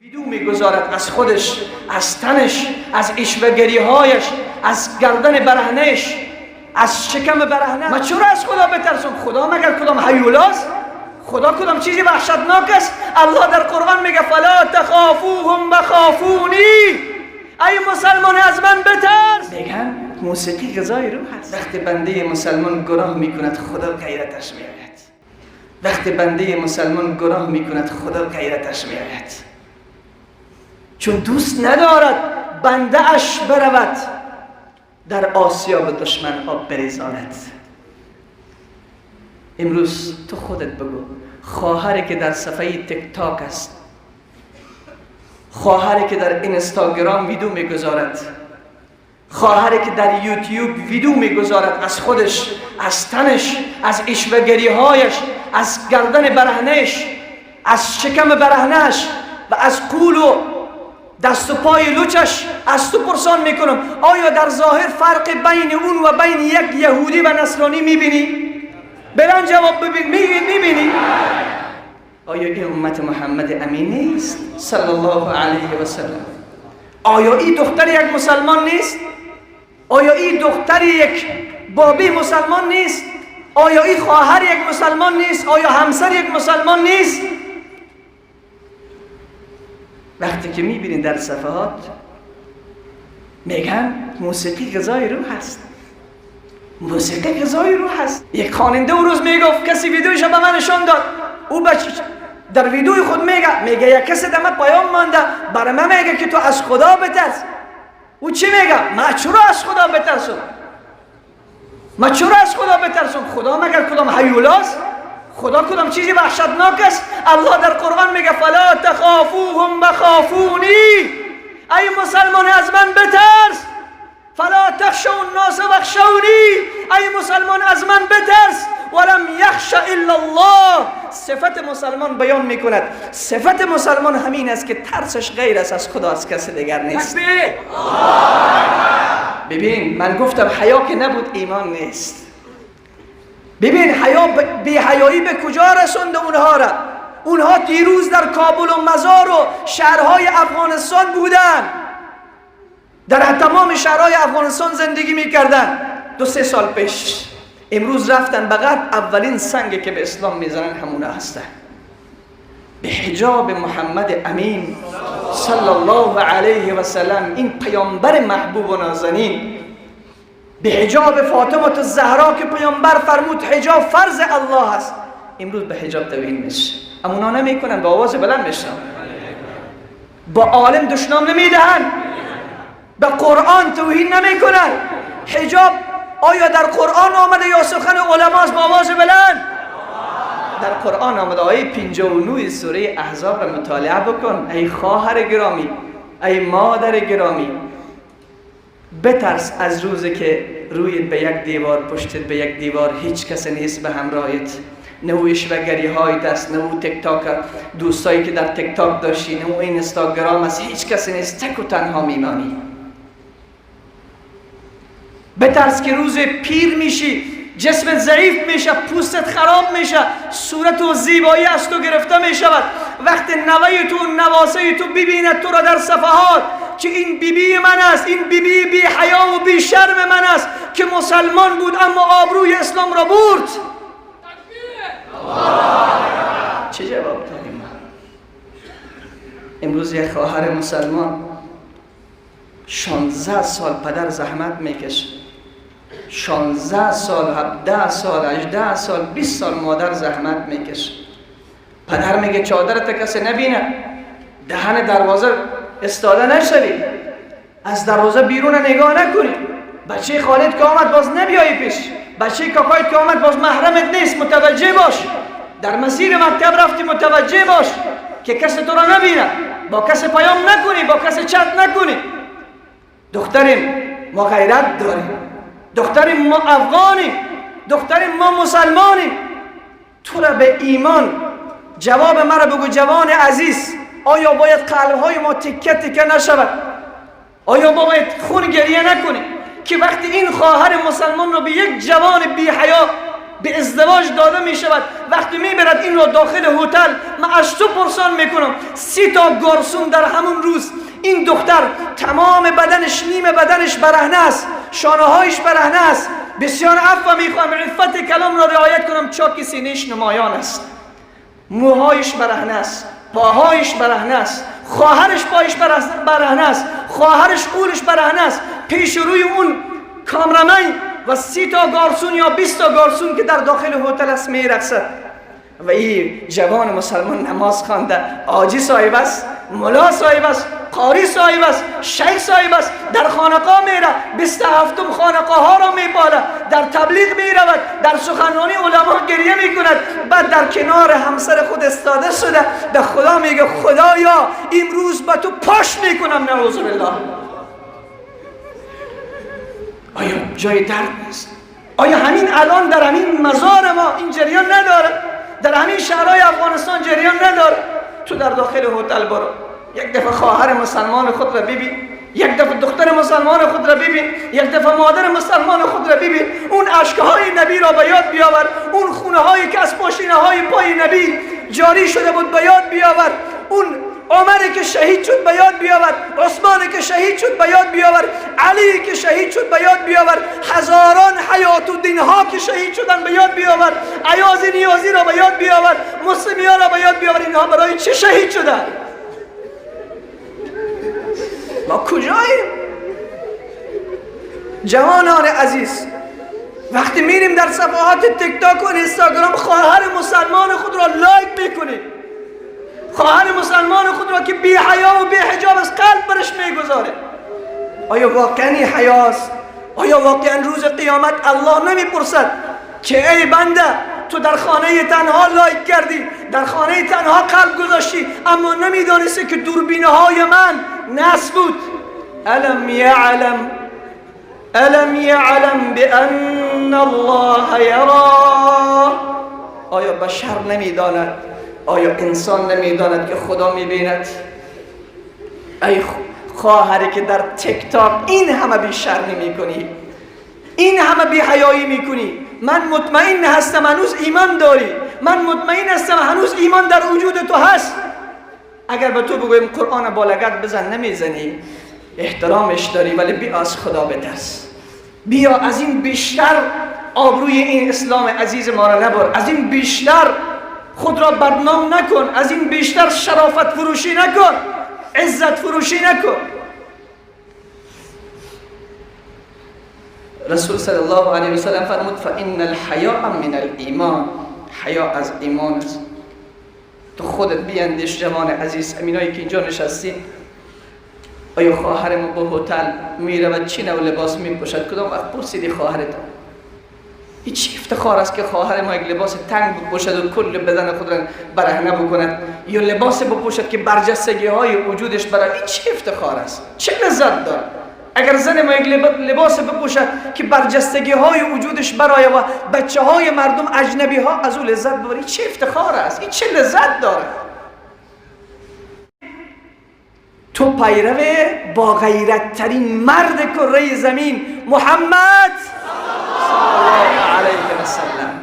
ویدیو میگذارد از خودش، از تنش، از اشوه‌گری‌هایش، از گردن برهنه‌اش، از شکم برهنه. من چرا از خدا بترسم؟ خدا مگر کدام هیولاست؟ خدا کدام چیزی وحشتناک است؟ الله در قرآن میگه فلا تخافوهم وخافونی، ای مسلمان از من بترس. میگن موسیقی غذای روح است. وقتی بنده مسلمان گناه میکند خدا غیرتش میآید. وقتی بنده مسلمان گناه میکند خدا غیرتش میآید، چون دوست ندارد بنده اش برود در آسیاب دشمن آب بریزاند. امروز تو خودت بگو، خواهری که در صفحه تیک تاک است، خواهری که در اینستاگرام ویدیو میگذارد، خواهری که در یوتیوب ویدیو میگذارد از خودش، از تنش، از اشوه‌گری‌هایش، از گردن برهنه‌اش، از شکم برهنه‌اش و از قول و دست و پای لوچش، از تو پرسان میکنم آیا در ظاهر فرق بین اون و بین یک یهودی و نصرانی میبینی؟ بلند جواب ببین، میبینی؟ آیا این امت محمد امین نیست صلی الله علیه و سلم؟ آیا این دختر یک مسلمان نیست؟ آیا این دختر یک بابی مسلمان نیست؟ آیا این خواهر یک مسلمان نیست؟ آیا همسر یک مسلمان نیست؟ وقتی که میبینید در صفحات میگن موسیقی غذای روح است، موسیقی غذای روح است. یک خواننده اون روز میگفت، کسی ویدیوش به من نشان داد، او بچه در ویدیوی خود میگه یک کسی در من پیام مانده برای من میگه که تو از خدا بترس. او چی میگه؟ من چرا از خدا بترسم؟ من چرا از خدا بترسم؟ خدا مگر کدام هیولاست؟ خدا کدام چیزی وحشتناک است؟ الله در قرآن میگه فلا تخافوهم وخافونی، ای مسلمان از من بترس. فلا تخشوا الناس واخشونی، ای مسلمان از من بترس. ولم یخش الا الله. صفت مسلمان بیان میکند، صفت مسلمان همین است که ترسش غیر است از خدا، از کس دیگر نیست. ببین من گفتم حیا که نبود ایمان نیست. ببین حیا، بی حیایی به کجا رسونده اونها را. اونها دیروز در کابل و مزار و شهرهای افغانستان بودن، در تمام شهرهای افغانستان زندگی میکردن 2-3 سال پیش. امروز رفتن به غرب، اولین سنگ که به اسلام میزنن همونه هستن. به حجاب محمد امین صلی الله علیه و سلم، این پیامبر محبوب و نازنین، به حجاب فاطمه الزهرا که پیامبر فرمود حجاب فرض الله است، امروز به حجاب توهین میشه. اما اونا نمیکنن، با آواز بلند میشن، با عالم دشنام نمیدهن، به قرآن توهین نمیکنن. حجاب آیا در قرآن آمده یا سخن علماست؟ با آواز بلند در قرآن آمده. آیه 59 سوره احزاب را مطالعه بکن ای خواهر گرامی، ای مادر گرامی. بترس از روزی که رویت به یک دیوار، پشتت به یک دیوار، هیچ کس نیست به همراهت، نه او اشوه‌گری هایت است، نه او تیک تاک دوستایی که در تیک تاک داشتی، نه او اینستاگرام است، هیچ کس نیست، تک و تنها میمانی. بترس که روز پیر میشی، جسمت ضعیف میشه، پوستت خراب میشه، صورت و زیبایی از تو گرفته میشود. وقتی نوه تو، نواسه تو ببیند تو را در صفحات که این بیبی من است، این بیبی بی حیا و بی شرم من است که مسلمان بود اما آبروی اسلام را برد، چه جواب داریم ما؟ امروز یک خواهر مسلمان 16 سال پدر زحمت میکشه، 16 سال، 17 سال، 18 سال، 20 سال مادر زحمت میکشه. پدر میگه چادرت کسی نبینه، دهن دروازه استاده نشوی، از دروازه بیرون نگاه نکنی، بچه خالد که آمد باز نبیایی پیش، بچه کاکایت که آمد باز محرمت نیست، متوجه باش. در مسیر مکتب رفتی متوجه باش که کسی تو را نبینه، با کسی پیام نکنی، با کسی چت نکنی. دختریم ما غیرت داریم، دختریم ما افغانیم، دختریم ما مسلمانیم. تو را به ایمان جواب مرا بگو جوان عزیز، آیا باید قلبهای ما تکه تکه نشود؟ آیا ما باید خون گریه نکنیم که وقتی این خواهر مسلمان را به یک جوان بی حیا به ازدواج داده می شود، وقتی میبرد این را داخل هتل، من از تو پرسان میکنم 30 تا گارسون در همون روز، این دختر تمام بدنش، نیم بدنش برهنه است، شانه هایش برهنه است، بسیار عفو میخواهم، عفت کلام را رعایت کنم، چاک سینهش نمایان است، موهایش برهنه است، پاهایش برهنه است، خواهرش پایش برهنه است، خواهرش قولش برهنه است، پیش روی اون کامرمن و 30 تا گارسون یا 20 تا گارسون که در داخل هتل است میرقصد. و این جوان مسلمان نماز خوانده، حاجی صاحب است، ملا صاحب است، قاری صاحب است، شیخ صاحب است، در خانقاه میره، 27 خانقاه ها را میپاله، در تبلیغ میرود، در سخنرانی علما گریه میکند، بعد در کنار همسر خود استاده شده به خدا میگه خدایا امروز به تو پاش میکنم، نعوذ بالله. آیا جای درد نیست؟ آیا همین الان در همین مزار ما این جریان نداره؟ در همین شهرهای افغانستان جریان نداره؟ تو در داخل هتل برو، یک دفعه خواهر مسلمان خود را ببین، یک دفعه دختر مسلمان خود را ببین، یک دفعه مادر مسلمان خود را ببین، اون اشکهای نبی را به یاد بیاور، اون خونه هایی که از پاشینه های پای نبی جاری شده بود به یاد بیاور، اون عمر که شهید شد به یاد بیاور، عثمان که شهید شد به یاد بیاور، علی که شهید شد به یاد بیاور، هزاران حیات و دین ها که شهید شدن به یاد بیاور، عیاض نیازی را به یاد بیاور، مسلمی ها را به یاد بیاور. اینها برای چه شهید شدن؟ ما کجاییم؟ جوانان عزیز، وقتی میریم در صفحات تیک تاک و اینستاگرام خواهر مسلمان خود را لایک میکنیم، خواهر مسلمان خود را که بی حیا و بی حجاب از قلب برش میگذاره. آیا واقعا این حیاست؟ آیا واقعا روز قیامت الله نمیپرسد که ای بنده تو در خانه تنها لایک کردی، در خانه تنها قلب گذاشتی، اما نمیدانستی که دوربینه های من نصب بود؟ الم یعلم بان الله یرا. آیا بشر نمیداند؟ آیا انسان نمیداند که خدا میبیند؟ ای خواهری که در تیک تاک این همه بی شرمی میکنی، این همه بی حیایی میکنی، من مطمئن هستم هنوز ایمان داری، من مطمئن هستم هنوز ایمان در وجود تو هست. اگر به تو بگویم قرآن با لگد بزن، نمیزنی، احترامش داری، ولی بیا از خدا بترس، بیا از این بیشتر آبروی این اسلام عزیز ما را نبر، از این بیشتر خود را بدنام نکن، از این بیشتر شرافت فروشی نکن، عزت فروشی نکن. رسول صلی الله علیه و سلم فرمود فان الحیاء من الایمان، حیا از ایمان است. تو خودت بیندیش جوان عزیز، امینایی که اینجا نشستین، آیا خواهر ما به هتل میرود چی نوع لباس میپوشد؟ کدام وقت پرسیدی خواهرت؟ این چه افتخار است که خواهر ما یک لباس تنگ بپوشد و کل بدن خود را برهنه بکند، یا لباس بپوشد که برجستگی های وجودش برای، این چه افتخار است؟ چه لذت داره اگر زن ما یک لباس بپوشد که برجستگی های وجودش برای و بچه های مردم اجنبی ها از او لذت ببرند؟ چه افتخار است؟ این چه لذت داره؟ تو پیرو با غیرت ترین مرد کره زمین محمد صلی الله علیه و سلم.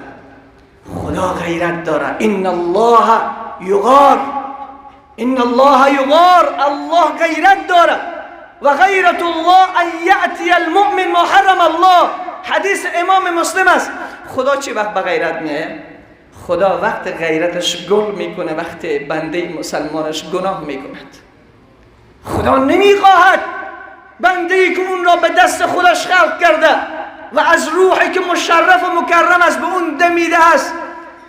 خدا غیرت داره. ان الله یغار، ان الله یغار، الله غیرت داره. و غیرت الله ان یأتی المؤمن ما حرم الله. حدیث امام مسلم است. خدا چه وقت به غیرت میآید؟ خدا وقت غیرتش گل میکنه وقت بنده مسلمانش گناه میکند. خدا نمیخواهد بنده ای که اون را به دست خودش خلق کرده و از روحی که مشرف و مکرم است به اون دمیده است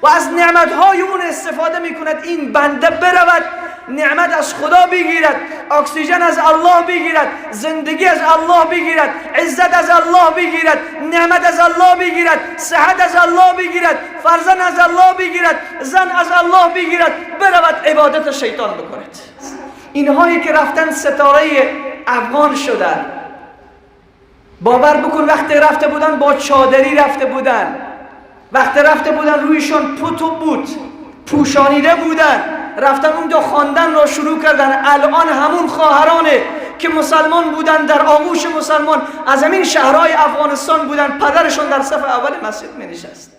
و از نعمتهای اون استفاده میکند، این بنده برود نعمت از خدا بگیرد، اکسیژن از الله بگیرد، زندگی از الله بگیرد، عزت از الله بگیرد، نعمت از الله بگیرد، صحت از الله بگیرد، فرزند از الله بگیرد، زن از الله بگیرد، برود عبادت شیطان بکند. اینهایی که رفتن ستاره افغان شدن، باور بکن وقتی رفته بودن با چادری رفته بودن، وقتی رفته بودن رویشان پتو بود، پوشانیده بودن، رفتن اونجا خواندن را شروع کردن. الان همون خواهرانه که مسلمان بودن در آغوش مسلمان از همین شهرهای افغانستان بودن، پدرشون در صف اول مسجد می نشست.